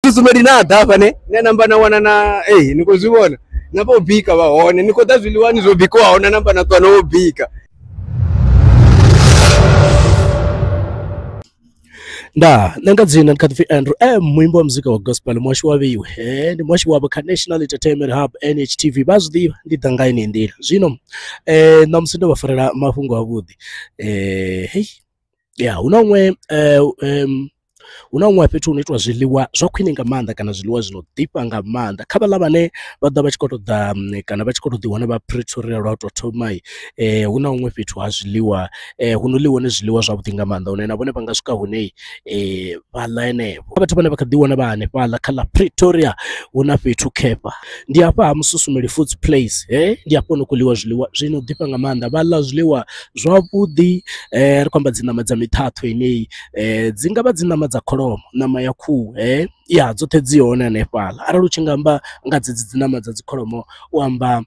Susumeli na ḓa hafha ne nṋe namba na wana na ee ni khou zwi vhona na vho bika vha hone ni khou ḓa zwiḽiwani zwo bikiwaho na namba na ṱwa no bika. Nda nṋe nga dzina ndi kha ḓi pfi Andrew M muimbi wa muzika wa gospel muhasho wa vheiwe ndi muhasho wavho kha National Entertainment Hub NHTV vha zwi ḓivha ndi ḓa nga yeneyi nḓila. Zwino ṋamusi ndo vha farela mafhungo avhuḓi hei ya hu na huṅwe hu na huṅwe fhethu hu no itiwa zwiḽiwa zwa khwine nga maanḓa kana zwiḽiwa zwi no ḓifha nga maanḓa kha vhaḽa vhane vha ḓa vha tshi khou tou ḓa kana vha tshi khou tou ḓi wana vha Pretoria lwa u tou thoma hu na huṅwe fhethu ha zwiḽiwa hu no ḽiwa hone zwiḽiwa zwavhuḓi nga maanḓa hune na vhone vha nga swika hune vha ḽa henefho. Vhathu vhane vha kha ḓi wana vha hanefhaḽa kha ḽa Pretoria hu na fhethu khefha ndi hafha ha Mususumeli Foods Place ndi hafho hu no khou ḽiwa zwiḽiwa zwi no ḓifha nga maanḓa vha ḽa zwiḽiwa zwavhuḓi ri khou amba dzi ṋama dza mithathu yeneyi dzi ngavha dzi ṋama dza kholomo ṋama ya khuhu ya dzoṱhe dzi hone hanefhaḽa arali u tshi nga amba nga dzedzi dzi ṋama dza dzi kholomo u amba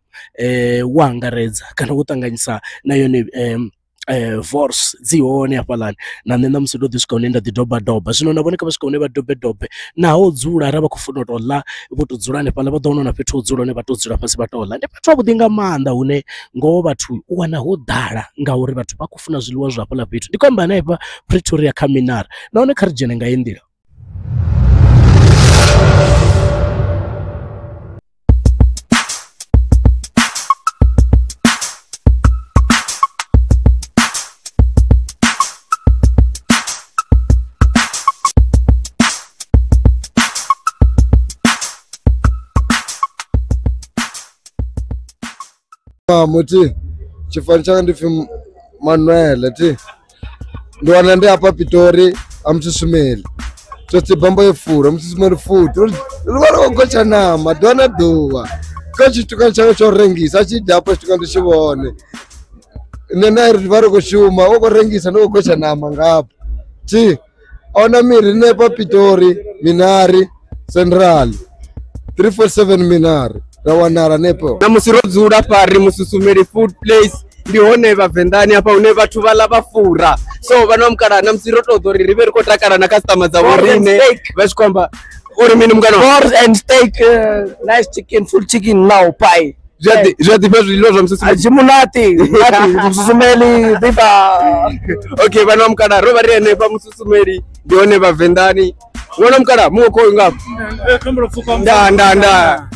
wo angaredza kana wo ṱanganyisa na yone wors dzi hone hafhaḽani na nṋe ṋamusi ndo ḓi swika hune nda ḓi doba doba zwino na vhone kha vha swika hune vha dobe dobe naho dzula arali vha khou funa u tou ḽa vho tou dzula hanefhaḽa vha ḓo wana na fhethu ho dzula hone vha tou dzula fhasi vha tou ḽa. Ndi fhethu havhuḓi nga maanḓa hune ngoho vhathu u wana ho ḓala ngauri vhathu vha khou funa zwiḽiwa zwa hafhaḽa fhethu. Ndi khou amba hanefha Pretoria kha Minara nahone kha ri dzhene nga heyi nḓila. Muthi tshifani tshanga ndi pfi Manuel thi ndi wana ndi hafha Pitori ha Mususumeli tsotsi bambo yo fura Mususumeli futhi ri vha ri khou gotsha ṋama ḓuvha na ḓuvha kha tshitukana tshanga tsho rengisa a tshi ḓa hafha tshitukana ndi tshi vhone nṋe naye ri vha ri khou shuma u khou rengisa ndi khou gotsha ṋama ngafha thi ahuna miri nṋe hafha Pitori Minari Central 347 Minari ra wanala hanefho. Ṋamusi ro dzula fha ri Mususumeli Food Place ndi hone vhavenḓani hafha hune vhathu vha ḽa vha fura so vhana vha mukalaha ṋamusi ro tou ḓo uri ri vhe ri khou takala na customer dza vho riṋe vha tshi khou amba uri mini mungana wanga? And steak, nice chicken, full chicken now pie. Zwi a ḓifha zwiḽiwa zwa Mususumeli? Zwi munati, Mususumeli ḓifha. Okay vhana vha mukalaha ro vha ri henefha Mususumeli ndi hone vhavenḓani. Ṅwana mukalaha muṅwe khoyu ngafha nda nda nda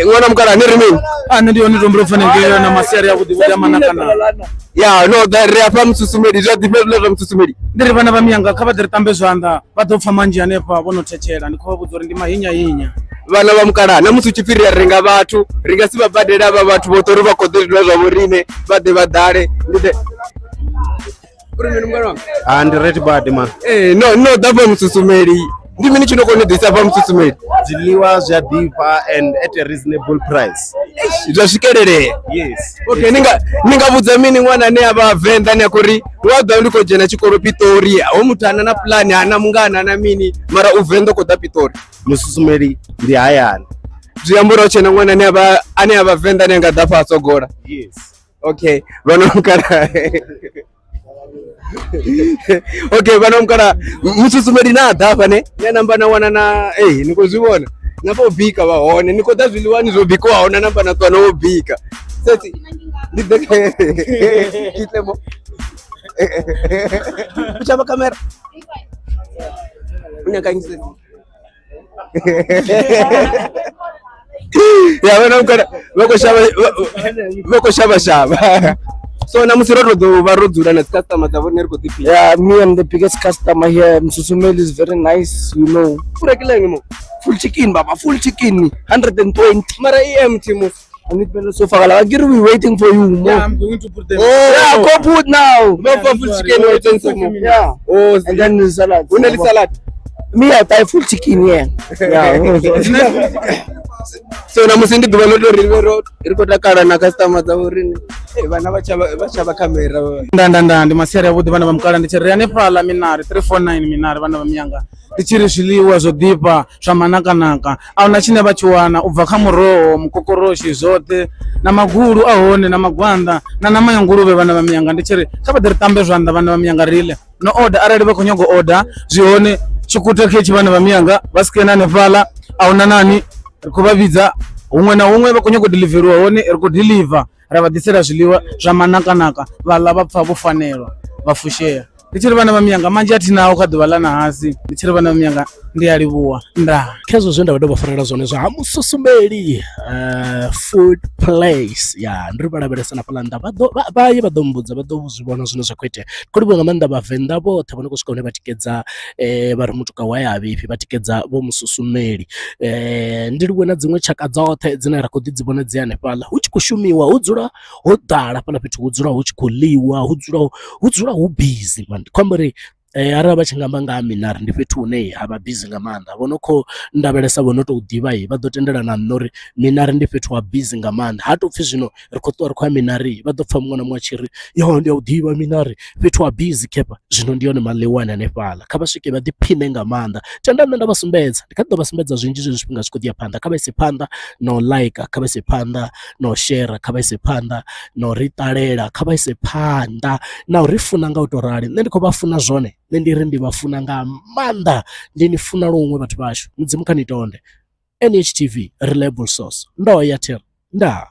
ṅwana mukalaha ni ri mini? A nṋe ndi hone tombo fanekeo na masiari a vhuḓi vhuḓi a manakanaka. Ya no ḓa ri afha Mususumeli zwi a ḓifha zwiḽiwa zwa Mususumeli. Ndi ri vhana vha miyanga kha vha ḓi ri tambe zwanḓa vha ḓo pfha manzhi hanefha vho no thetshela ndi khou vha vhudza uri ndi mahinyahinya. Vhana vha mukalaha na musi u tshi pfhi ri a renga vhathu ri nga si vha badele avha vhathu vhoṱhe uri vha khou ḓe zwiḽiwa zwa vho riṋe vha ḓe vha ḓale ndi ḓe. Uri mini mungana wanga? Ah ndi right badi man. No no ḓa fha Mususumeli ndi mini tshi no kona u ḓisa fha Mususumeli? Zwiḽiwa zwi a ḓifha and at a reasonable price. Zwa swikelelea. Yes. Okay ni nga vhudza mini ṅwana ane a vha Venḓa ane a khou ri wa ḓa ndi khou dzhena tshikolo Pitori ho muthu ana na pulani hana mungana hana mini mara u Venḓa u khou ḓa Pitori. Mususumeli ndi hayani. Zwi amba uri tshena ṅwana ane a vha Venḓa ane a nga ḓa fha a sogola. Yes. Okay vhana mukalaha okay vhana mukalaha Mususumeli na ḓa hafha ne nṋe namba na wana na ni khou zwi vhona na vho bika vha hone ni khou ḓa zwiḽiwani zwo bikiwaho na namba na ṱwa no bika sesi ndi ḓe kitle mo u tshavha kamera u nyaka eng sesi? Ya vhana mukalaha vha khou shavha shavha so ṋamusi ro tou ḓo vha ro dzula na dzi customer dza vhone ri khou ḓiphina. Yeah, me I'm the biggest customer here. Mususumeli is very nice, you know. U rekile eng mo? Full chicken baba, full chicken 120. Mara e empty mo. I need better sofa gala. Akere we waiting for you mo. Yeah, I'm going to put them. Oh, yeah, go put now. No for full chicken waiting for mo. Yeah. Oh, and then the salad. Una le salad. Me I buy full chicken here. Yeah. So ṋamusi ndi ḓuvha ḽo tou ri vhe ri khou takala na customer dza vho riṋe. Vhana vha tshavha khamera. Nda nda nda ndi masiari avhuḓi vhana vha mukalaha ndi tshi ri hanefhaḽa Minari 349 Minari vhana vha miyanga ndi tshi ri zwiḽiwa zwo ḓifha zwa manakanaka ahuna tshine vha tshi wana u bva kha muroho mukokoroshi zwoṱhe na magulu a hone na magwanda na ṋama ya nguluvhe vhana vha miyanga ndi tshi ri kha vha ḓi ri tambe zwanḓa vhana vha miyanga ri ḽe no order arali vha khou nyaga u order zwi hone. Tshikutha khetshi vhana vha miyanga vha swike na hanefhaḽa ahuna nani ri khou vha vhidza huṅwe na huṅwe vha khou nyanga u diḽiveriwa hone ri khou diḽiva ra vha ḓisela zwiḽiwa zwa manakanaka vha ḽa vha pfha vho fanelwa vha fushea. Ndi tshi ri vhana vha miyanga manzhi a thi nao kha ḓuvha ḽa ṋahasi, ndi tshi ri vhana vha miyanga ndi a livhuwa ndaa. Khezwo zwe nda vha ndo vha farela zwone zwa ha Mususumeli food place ya ndi ri vha lavhelesa na fhaḽa nnḓa vha ḓo vha ye vha ḓo mbudza vha ḓo zwi vhona zwine zwa khou itea. Ndi khou livhuwa nga maanḓa vhavenḓa vhoṱhe vho no khou swika hune vha tikedza vha ri mutuka wa ya vhifhi vha tikedza vho Mususumeli. Ndi livhuwe na dziṅwe tshaka dzoṱhe dzine ra khou ḓi dzi vhona dzi hanefhaḽa hu tshi khou shumiwa hu dzula ho ḓala fhaḽa fhethu hu dzula hu tshi khou ḽiwa hu dzula hu busy man. Ndi khou amba uri arali vha tshi nga amba nga ha Minari ndi fhethu hune ha vha busy nga maanḓa vho no khou ndavhelesa vho no tou ḓivha vha ḓo tendela na nṋe uri Minari ndi fhethu ha busy nga maanḓa. Ha tou pfhi zwino ri khou ṱuwa ri khou ya Minari vha ḓo pfha muṅwe na muṅwe a tshi ri yo ndi a u ḓivha Minari fhethu ha busy khefha. Zwino ndi hone maḽiwani hanefhaḽa kha vha swike vha ḓiphine nga maanḓa. Tenda nṋe nda vha sumbedza ndi kha ḓi ḓo vha sumbedza zwinzhi zwezwi zwifhinga zwi khou ḓi ya phanḓa. Kha vha ise phanḓa no like, kha vha ise phanḓa no share, kha vha ise phanḓa no ri ṱalela, kha vha ise phanḓa na u ri funa nga u tou rali. Nṋe ndi khou vha funa zwone, nṋe ndi ri ndi vha funa nga maanḓa, ndi ni funa luṅwe vhathu vhashu. Mudzimu kha ni tonde. NHTV reliable source. Ndo ya thero ndaa.